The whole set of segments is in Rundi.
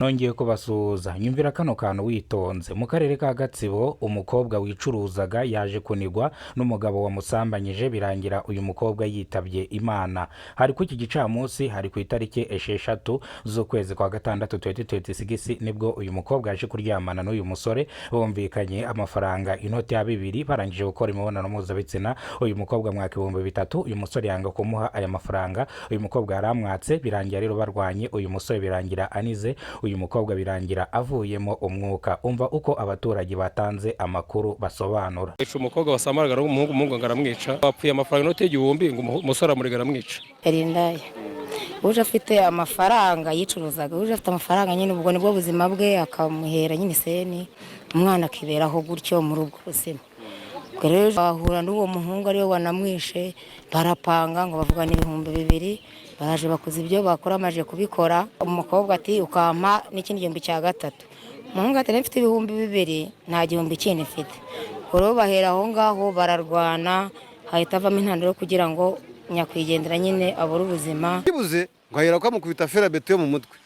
Nongeye kubasuhuza. Nyumvira kano kantu witonze. Mu karere ka Gatsibo, umukobwa wicuruzaga yaje kunigwa n'umugabo wamusambanyije, birangira uyu mukobwa yitabye Imana. Hari ku iki gicamunsi, hari ku itariki 6 z'ukwezi kwa gatandatu 2026, nibwo uyu mukobwa yaje kuryamana n'uyu musore, bumvikanye amafaranga inoti ya bibiri. Barangije gukora imibonano mpuzabitsina, uyu mukobwa mwaka 3000, uyu musore yanga kumuha aya mafaranga. Uyu mukobwa yaramwatse, birangira rero barwanye, uyu musore birangira anize uyu mukobwa, birangira avuyemo umwuka. Umva uko abaturage batanze amakuru basobanura. Yica umukobwa wasamaraga n'umuhungu, umuhungu ngo aramwica. Bapfuye amafaranga inoti y'igihumbi, ngo umusore amuriga aramwica. Yari indaya, uje afite amafaranga yicuruzaga, uje afite amafaranga nyine, ubwo nibwo buzima bwe, akamuhera nyine iseni, umwana akiberaho gutyo muri ubwo buzima. Ubwo rero bahura n'uwo muhungu ariwe wanamwishe, barapanga ngo bavugane 2000, baraje bakoze ibyo bakora. Amaze kubikora, umukobwa ati: "Ukampa n'ikindi gihumbi cya gatatu." Umuhungu ati: "Mfite 2000, nta gihumbi kindi mfite." Ubwo rero bahera aho ngaho bararwana, hahita havamo intandaro kugira ngo nyakwigendera nyine abure ubuzima. Bibuze ngo ahera ko amukubita ferabeto yo mu mutwe,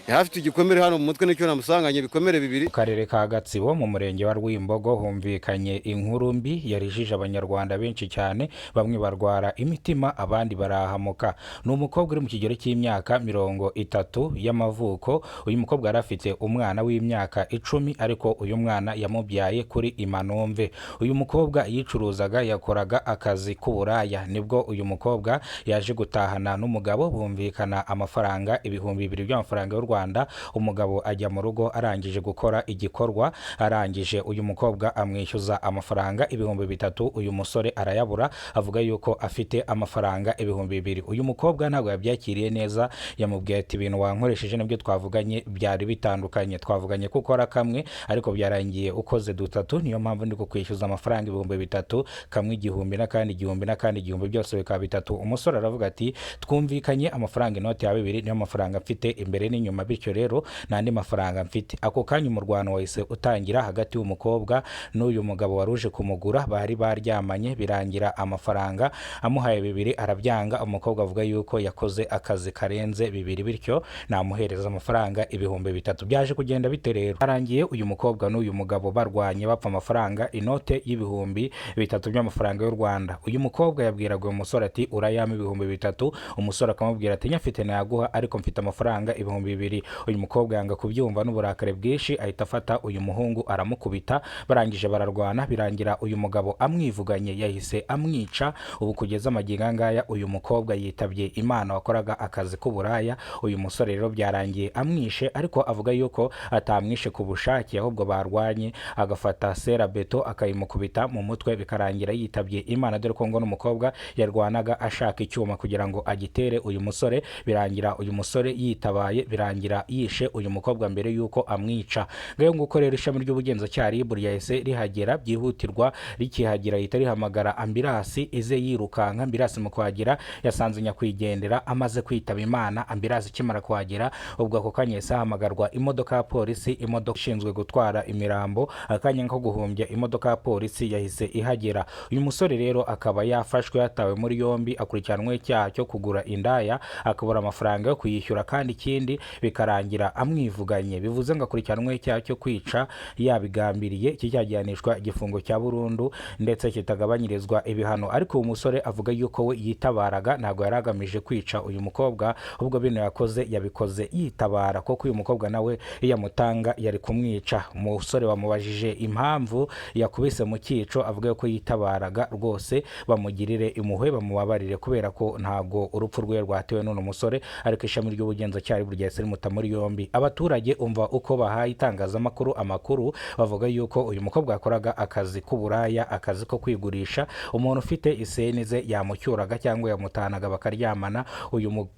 yari afite igikomere hano mu mutwe, nicyo namusanganye, ibikomere bibiri. Mu karere ka Gatsibo, mu murenge wa Rwimbogo, humvikanye inkuru mbi yarijije Abanyarwanda benshi cyane, bamwe barwara imitima, abandi barahamuka. Ni umukobwa uri mu kigero cy'imyaka 30 y'amavuko. Uyu mukobwa yari afite umwana w'imyaka 10, ariko uyu mwana yamubyaye kuri Imanumve. Uyu mukobwa yicuruzaga, yakoraga akazi k'uburaya. Nibwo uyu mukobwa yaje gutahana n'umugabo, bumvikana amafaranga 2000 by'amafaranga y'u Rwanda. Umugabo ajya mu rugo arangije gukora igikorwa, arangije uyu mukobwa amwishyuza amafaranga 3000, uyu musore arayabura, avuga yuko afite amafaranga 2000. Uyu mukobwa ntabwo yabyakiriye neza, yamubwiye ati: "Ibintu wankoresheje nibyo twavuganye byari bitandukanye. Twavuganye ko ukora kamwe, ariko byarangiye ukoze dutatu. Niyo mpamvu ndi kukwishyuza amafaranga 3000, kamwe igihumbi n'akandi igihumbi n'akandi igihumbi, byose bikaba bitatu." Umusore aravuga ati: "Twumvikanye amafaranga inoti ya bibiri, niyo mafaranga mfite imbere n'inyuma, bityo rero nta andi mafaranga mfite." Ako kanya umurwano wahise utangira hagati y'umukobwa n'uyu mugabo wari uje kumugura bari baryamanye, birangira amafaranga amuhaye bibiri arabyanga. Umukobwa avuga yuko yakoze akazi karenze bibiri, bityo namuhereza amafaranga 3000. Byaje kugenda bite rero? Arangiye uyu mukobwa n'uyu mugabo barwanye, bapfa amafaranga inote y'ibihumbi 3000 by'amafaranga y'u Rwanda. Uyu mukobwa yabwiraga uyu musore ati: "Urayampa 3000." Umusore akamubwira ati: "Nyafite nayaguha, ariko mfite amafaranga 2000." Uyu mukobwa yanga kubyumva n'uburakari bwinshi, ahita afata uyu muhungu aramukubita. Barangije bararwana, birangira uyu mugabo amwivuganye, yahise amwica. Ubu kugeza amagingo aya ngaya uyu mukobwa yitabye Imana wakoraga akazi k'uburaya. Uyu musore rero byarangiye amwishe, ariko avuga yuko atamwishe ku bushake, ahubwo barwanye agafata serabeto akayimukubita mu mutwe, bikarangira yitabye Imana, dore ko ngo n'umukobwa yarwanaga ashaka icyuma kugira ngo agitere uyu musore, birangira uyu musore yitabaye, birangira yishe uyu mukobwa mbere y'uko amwica. Ngayo nguko rero, ishami ry'ubugenzacyaha RIB ryahise rihagera byihutirwa. Rikihagera rihita rihamagara ambulance ize yirukanka. Ambulance mu kuhagera yasanze nyakwigendera amaze kwitaba Imana. Ambulance ikimara kuhagera, ubwo ako kanya yahise hahamagarwa imodoka ya polisi, imodoka ishinzwe gutwara imirambo. Akanya ko guhumbya, imodoka ya polisi yahise ihagera. Uyu musore rero akaba yafashwe, yatawe muri yombi, akurikiranweho icyaha cyo kugura indaya akabura amafaranga yo kuyishyura, kandi ikindi bikarangira amwivuganye, bivuze ngo akurikiranweho icyaha cyo kwica yabigambiriye. Iki cyaha gihanishwa igifungo cya burundu ndetse kitagabanyirizwa ibihano. Ariko uyu musore avuga yuko we yitabaraga, ntabwo yari agamije kwica uyu mukobwa, ahubwo bino yakoze yabikoze yitabara, kuko uyu mukobwa nawe iyo amutanga yari kumwica. Umusore bamubajije impamvu yakubise mu cyico, avuga ko yitabaraga. Rwose bamugirire impuhwe, bamubabarire, kubera ko ntabwo urupfu rwe rwatewe n'uno musore. Ariko ishami ry'ubugenzacyaha ryahise rimuta muri yombi. Abaturage, umva uko bahaye itangazamakuru amakuru, bavuga yuko uyu mukobwa yakoraga akazi k'uburaya, akazi ko kwigurisha. Umuntu ufite iseni ze yamucyuraga cyangwa yamutanaga bakaryamana.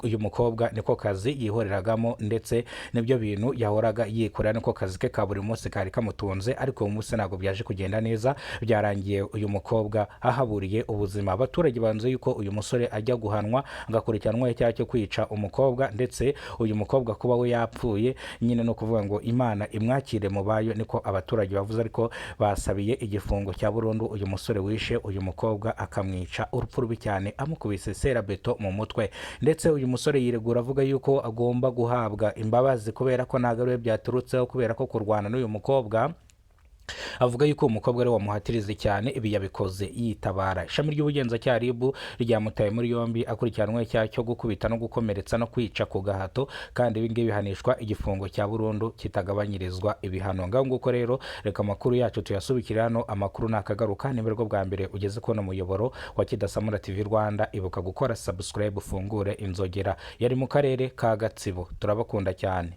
Uyu mukobwa niko kazi yihoreragamo, ndetse nibyo bintu yahoraga yikorera, niko kazi ke ka buri munsi kari kamutunze. Ariko uyu munsi ntabwo byaje kugenda neza, byarangiye uyu mukobwa ahaburiye ubuzima. Abaturage banze yuko uyu musore ajya guhanwa, agakurikiranwa icyaha cyo kwica umukobwa, ndetse uyu mukobwa mukobwa kuba we yapfuye nyine no kuvuga ngo Imana imwakire mu bayo, niko abaturage bavuze. Ariko basabiye igifungo cya burundu uyu musore wishe uyu mukobwa, akamwica urupfu rubi cyane amukubise serabeto mu mutwe. Ndetse uyu musore yiregura avuga yuko agomba guhabwa imbabazi kubera ko ntabwo ari we byaturutseho, kubera ko kurwana n'uyu mukobwa, avuga yuko uwo mukobwa ari we wamuhatirize cyane, ibi yabikoze yitabara. Ishami ry'ubugenzacyaha RIB ryamutaye muri yombi, akurikiranweho icyaha cyo gukubita no gukomeretsa no kwica ku gahato, kandi ibi ngibi bihanishwa igifungo cya burundu kitagabanyirizwa ibihano. Ngaho nguko rero, reka amakuru yacu tuyasubikire hano. Amakuru nakagaruka. Niba aribwo bwa mbere ugeze kubona umuyoboro wa Kidasamura TV Rwanda, ibuka gukora subscribe, ufungure inzogera. Yari mu karere ka Gatsibo. Turabakunda cyane.